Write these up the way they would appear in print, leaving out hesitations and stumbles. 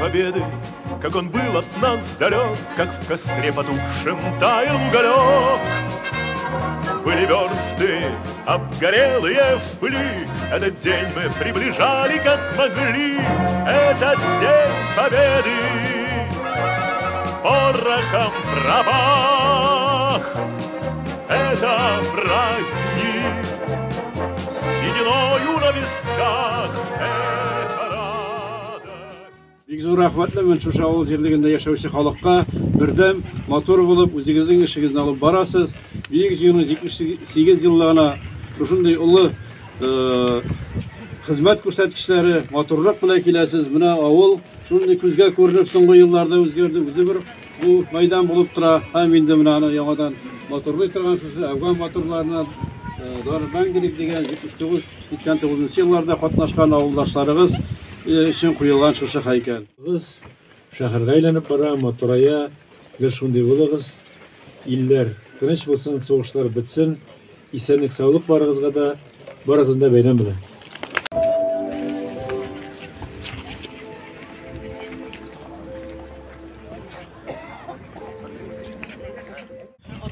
Победы, как он был от нас далек, как в костре потухшем таял уголек. Были версты, обгорелые в пыли, этот день мы приближали, как могли. Этот день Победы порохом пропах. Это праздник с сединою на висках. Это радость. Бик зур рәхмәтлемен шушы авыл җирлегендә яшәүче халыкка. Бердәм, матур булып, үзегезнең эшегезне алып барасыз. Бөек Җиңүнең 78 еллыгына шушындый олы хезмәт күрсәткечләре, матурлык белән киләсез. Менә авыл шундый күзгә күренеп соңгы елларда үзгәрде. Үзе бер бу мәйдан булып тора. Һәм инде менә аны яңадан матурлый торган шушы Әфган батырларына дан мәңгелек дигән 79-89 елларда катнашкан авылдашларыгыз өчен куелган шушы һәйкәл. Кыз шәһәргә әйләнеп бара, матурая, гел шундый булыгыз. Илләр тыныч булсын, сугышлар бетсен. Исәнлек, саулык барыгызга да, барыгызны да бәйрәм белән.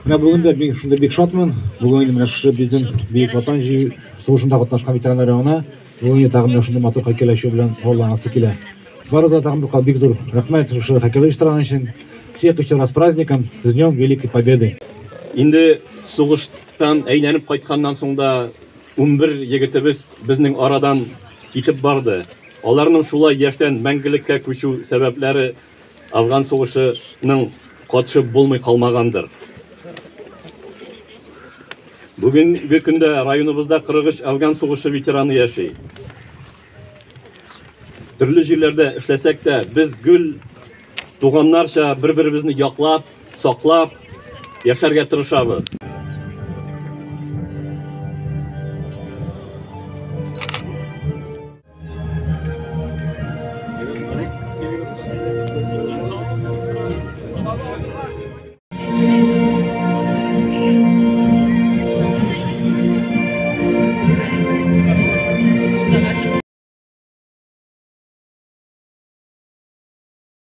Менә бүген дә мин шундый бик шатмын. Бүген инде менә шушы безнең Бөек Ватан сугышында катнашкан ветераннар янына бүген инде тагын менә шундый матур һәйкәл ачу белән горурланасы килә. Барыгызга тагын бер кат бик зур рәхмәт шушы һәйкәл оештырган өчен. Всех еще раз с праздником, с Днем Великой Победы. Инде сугыштан әйләнеп кайтканнан соң да 11 егетебез безнең арадан китеп барды. Аларның шулай яшьтән мәңгелеккә күчү сәбәпләре Афган сугышының катшы булмый калмагандыр. Бүгенге көндә районыбызда 43 Афган сугышы ветераны яши. Төрле җирләрдә эшләсәк тә, без гөл туганнарча бер-беребезне яклап, саклап яшәргә тырышабыз.